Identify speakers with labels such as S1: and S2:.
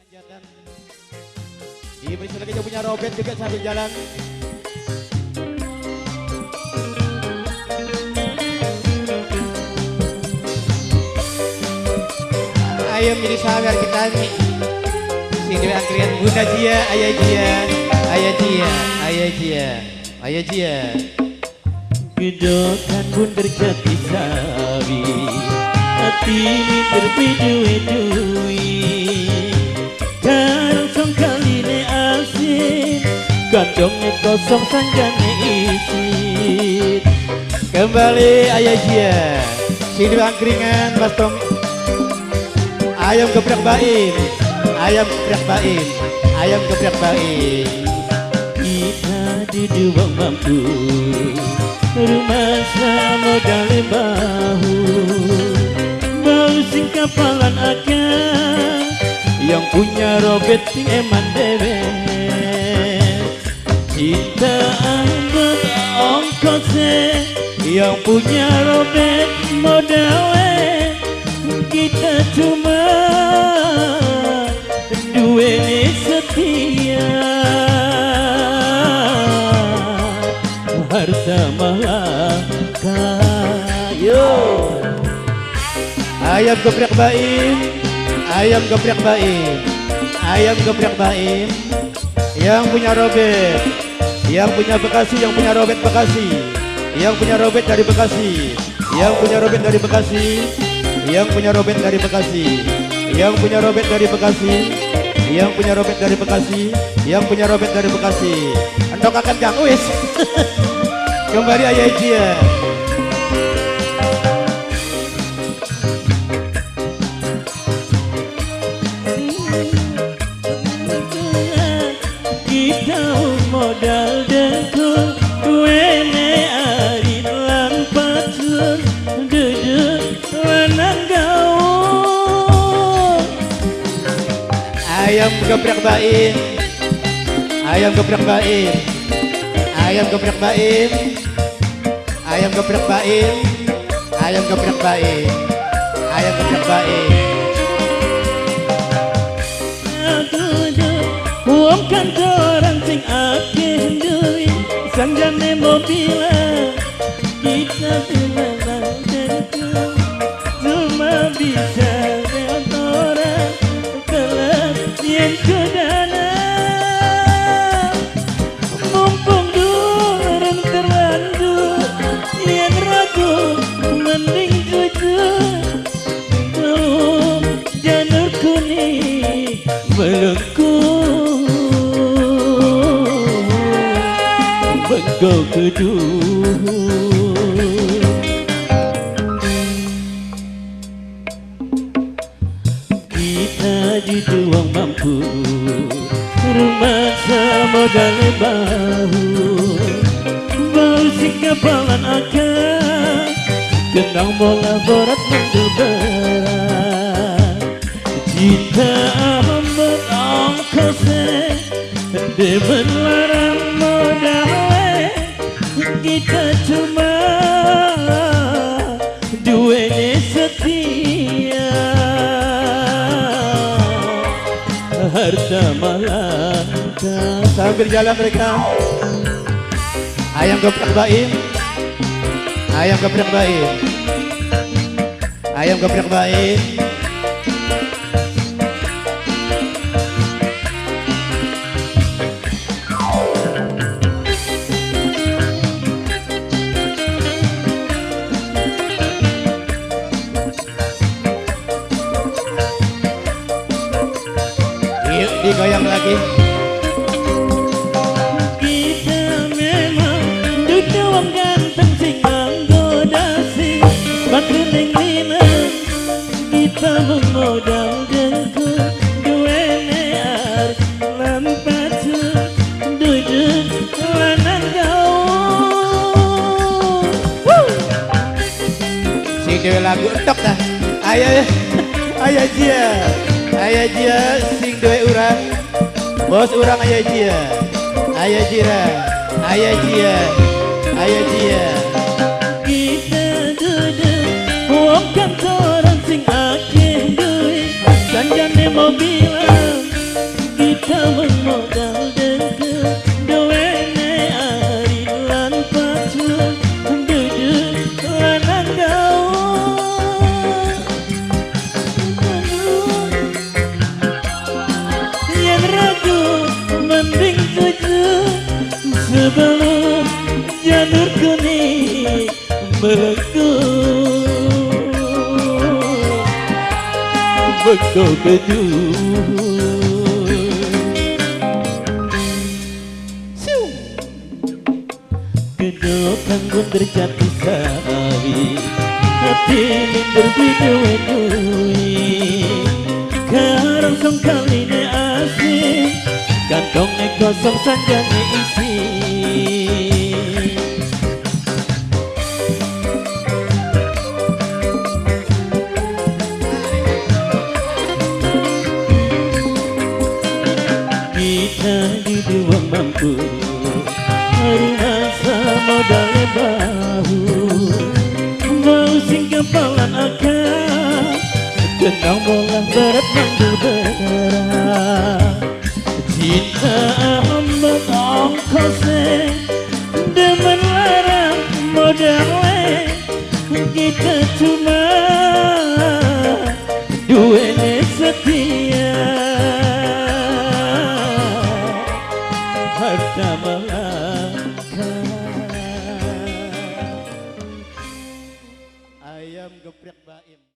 S1: Hajatan. Diberi lagi yang punya Robert juga sambil jalan. Ayo menjadi sawer kita nih. Sini angkringan Bunda Jia, Ayah Jia, Ayah Jia, Ayah Jia, Ayah Jia.
S2: Gedokan bunder jati sawi, hati ini terpidu-dui. Karosong kaline asin, kantongnya kosong sanjane isin.
S1: Kembali Ayah Jia, sini angkringan Mas Tom. Ayam geprek baim, ayam geprek baim, ayam geprek baim.
S2: Kita duduk wong mampu, rumah modal bahu. Bau sing kapalan akeh, yang punya Robert sing eman dewe. Cinta ambek ongkose, yang punya Robert modale. Kita cuma duwe setia, harta malaka. Yo.
S1: Ayam geprek baim, ayam geprek baim, ayam geprek baim. Yang punya Robert, yang punya Bekasi, yang punya Robert Bekasi, yang punya Robert dari Bekasi, yang punya Robert dari Bekasi, yang punya Robert dari Bekasi, yang punya Robert dari Bekasi, yang punya Robert dari Bekasi, yang punya Robert dari Bekasi. Entok akan Kang Uis. Kembali Ayah Jia.
S2: Kita modal dengkul, duwene arit lan pacul, duduk lanang gaul.
S1: Ayam geprek baim, ayam geprek baim, ayam geprek baim, ayam geprek baim, ayam geprek baim, ayam geprek baim.
S2: Wong kantoran sing akeh duwe, sanjane mobilan. Kita memang dengkul, cuma bisa kantoran telat yen kedana. Mumpung durung terlanjur, yen ragu mending jujur. Belum janur kuning melengkung bengkok keduh. Kita dituang mampu, rumah modal bahu. Bau sing kapalan akeh, kenang bola berat mundur berat. Cinta ambek ongkose, demen larang modale. Kita cuma duwene setia, harta malaka.
S1: Sambil jalan mereka. Ayam geprek baim, ayam geprek baim, ayam geprek baim. Yuk digoyang lagi.
S2: Kita memang dudu wong ganteng sing nganggo dasi, batu ning lina. Kita memodal dengkul, duwene ar lan pacul, duduk lanang gaul.
S1: Sing dhewe lagu entok dah. Ayo, ayo Jia, ayo Jia, sing duwe urang, bos urang ayo Jia, ayo Jira, ayo Jia, ayo Jia.
S2: Kita duduk wong kantoran sing akeh duwe, sanjane mobilan. Sebelum janur kuning melengkung beko kejuh. Kedok kanggo derjati sawi, hati minder widu-widui. Karang songkaline asing, kantongnya kosong sanjane isi. Kita di wong mampu, rumah modal bahu. Mau sing kepalan akal, kenang bola berat manggul berat. Cinta hamba ongkose,